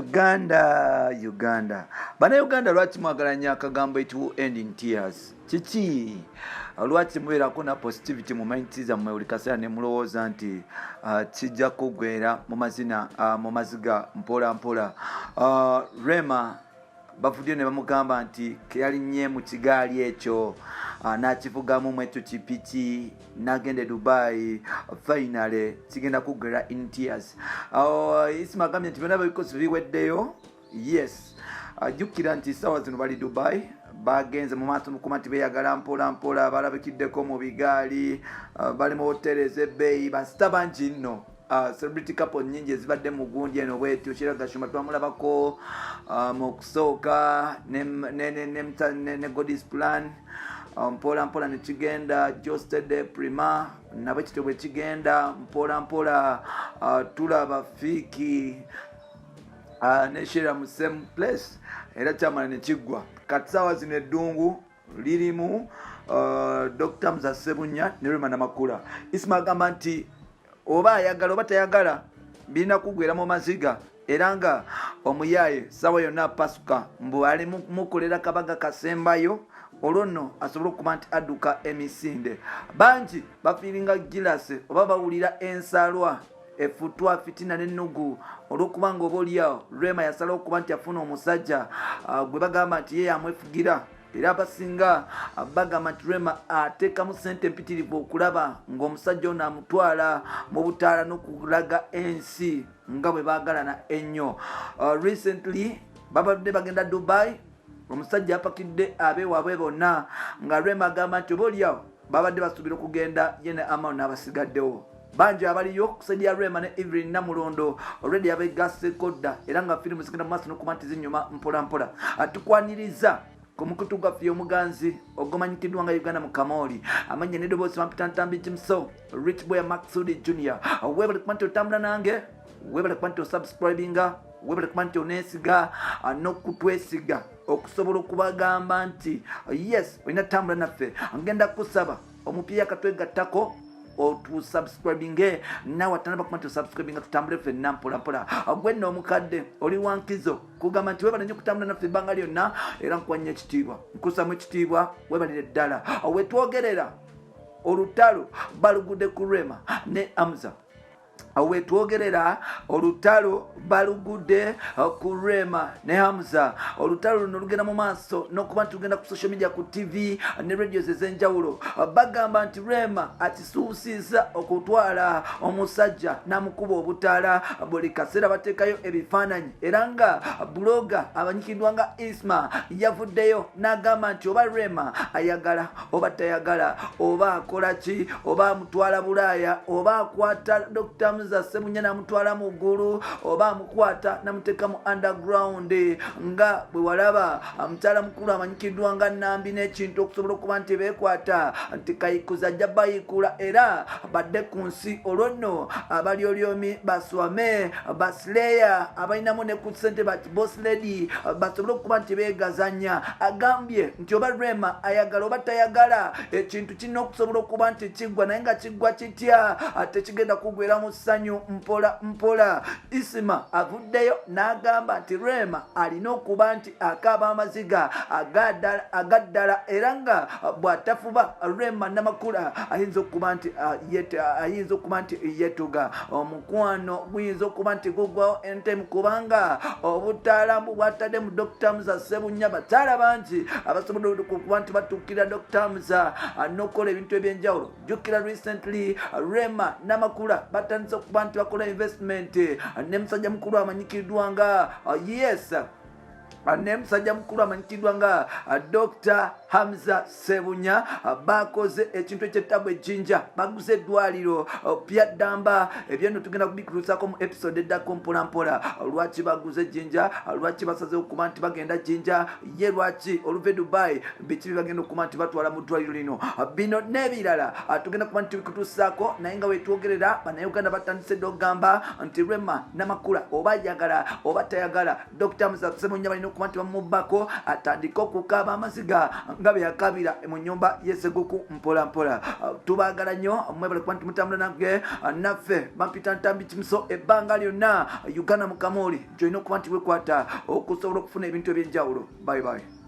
Uganda, Uganda, Bannayuganda, lwaki mwagala nnyo akagambo "It will end in tears"? Kiki? Lwaki mubeerako na positivity mu minds zammwe buli kaseera ne mulowooza nti kijja kuggwera mu mazina, mu maziga mpola mpola? Rema bavuddeyo ne bamugamba nti keyalinnye mu kigaali ekyo, n'akivugamu mu ekyo kipiki n'agenda e Dubai, finally kigenda kuggwera in tears. Isima agambye nti byonna babikozi biweddeyo. Yes, jjukira nti sawa zino bali Dubai, bagenze mu maaso mukuba nti beeyagala mpola mpola, balabikiddeko mu bigaali, bali mu hoteri ez'ebbeeyi, ba star bangi nno, celebrity couple nyingi ezibadde mu gundi eno bwetyo. Sheilah Gashumba twamulabako mu kusooka ne God's Plan, mpola mpola nekigenda Geosteady, Prima nabwe kityo bwe kigenda mpola mpola. Tulaba Fik ne Sheilah mu same place, era kyamala nekiggwa. Kati saawa zino eddungu lirimu Dr Hamza Sebunya ne Rema Namakula. Isima agamba nti oba ayagala oba tayagala, birina kuggwera mu maziga, era nga omuyaaye saawa yonna apasuka mbu ali mukolera kabaga kasembayo, olwo nno asobole okuba nti adduka emisinde. Bangi bafeelinga jealous oba bawulira ensalwa, efutwa, fitina n'ennugu olw'okuba nga oba oliawo Rema yasalawo okuba nti afuna omusajja gwe bagamba nti ye yamwefugira. Era abasinga bagamba nti Rema ateekamu sente empitirivu okulaba ng'omusajja ono amutwala mu butaala n'okulaga ensi nga bwe baagalana ennyo. Recently babadde bagenda Dubai, omusajja apakidde abeewaabwe bonna, nga Rema agamba nti oba oliawo babadde basuubira okugenda ye ne Amal n'abasigaddewo bangi abaliyo ku side ya Rema ne Evelyn Namulondo already abegasseko dda, era nga firimu zigenda mu maaso n'okuba nti zinyuma mpola mpola. Tukwaniriza ku mukutu gwaffe omuganzi ogumanyikiddwa nga Uganda mu Kamooli, amanya n'eddoboozi bampita Ntambi Jimso, Rich Boy Maxudi Junior. Webale kuba nti otambula nange, webale kuba nti osubscribinga, webale kuba nti oneesiga n'okutwesiga okusobola okubagamba nti yes, olina tambula naffe. Ngenda kusaba omupya yakatwegattako otusubscribinge, nawe atanaba kuba nti osubscribinga, tutambule ffenna mpola mpola. Gwe nno omukadde oli wankizo kugamba nti webale nnyo okutambula naffe ebbanga lyonna, era nkuwa nnyo ekitiibwa, nkusamu ekitiibwa, webalire ddala. Wetwogerera olutalo balugudde ku Rema ne Hamza. Wetwogerera olutalo balugudde ku Rema ne Hamza. Olutalo luno lugenda mu maaso n'okuba nti lugenda ku social media, ku TV ne radios ez'enjawulo. Bagamba nti Rema akisuusiza okutwala omusajja n'amukuba obutaala. Buli kaseera bateekayo ebifaananyi, era nga blogger amanyikiddwa nga Isma yavuddeyo n'agamba nti oba Rema ayagala oba tayagala, oba akola ki, oba amutwala Bulaaya, oba akwata Dr Hamza Sebunya namutwala mu ggulu, oba amukwata namuteeka mu underground nga bwe walaba mukyala mukulu amanyikiddwa nga Nambi n'ekintu okusobola okuba nti beekwata nti kayikuza ajja bayikula era badde ku nsi. Olwo nno abalyolyomi baswame basileya abalinamu ne ku ssente ba boss lady basobole okuba nti beegazanya. Agambye nti oba Rema ayagala oba tayagala, ekintu kirina okusobola okuba nti kiggwa, naye nga kiggwa kitya? Tekigenda kuggwera mu ssanyu, mpola mpola. Isima avuddeyo n'agamba nti Rema alina okuba nti akaaba amaziga agaddala, era nga bw'atafuba Rema Namakula ayinza okuba nti yetuga omukwano guyinza okuba nti gugwawo anytime, kubanga obutaalamu bwatadde mu Dr Hamza Sebunya, bakyala bangi abasobodde okuba nti batuukirira Dr Hamza n'okukola ebintu ebyenjawulo. Jjukira recently Rema Namakula batandise okuba nti bakola investment ne musajja mukulu amanyikiddwa nga yes, ne musajja mukulu amanyikiddwa nga Dr Hamza Sebunya. Bakoze ekintu ekyettabu ejjinja, baguze eddwaliro pya ddamba. Ebyeno tugenda kubikutuusaako mu episode eddako mpolampola. Lwaki baguze ejjinja? Lwaki basazeho okuba nti bagenda Jjinja? Ye lwaki oluva e Dubai? Biki byebagenda okuba nti batwala mu ddwaliro lino? Bino n'ebirala tugenda kuba nti tubikutuusaako. Naye nga wetwogerera, Bannayuganda batandise dde okugamba nti Rema Namakula oba ayagala oba tayagala, Dr Hamza Sebunya balina okuba nti bamubbako atandike okukaaba amaziga nga bwe yakabira mu nyumba y'eseguku mpola mpola. Tubaagala nnyo, mwebale kuba nti mutambula nange naffe. Bampita Ntambi Kimuso ebbanga lyonna. Uganda mukamooli gyolina okuba nti wekwata okusobola okufuna ebintu ebyenjawulo. Bye bye.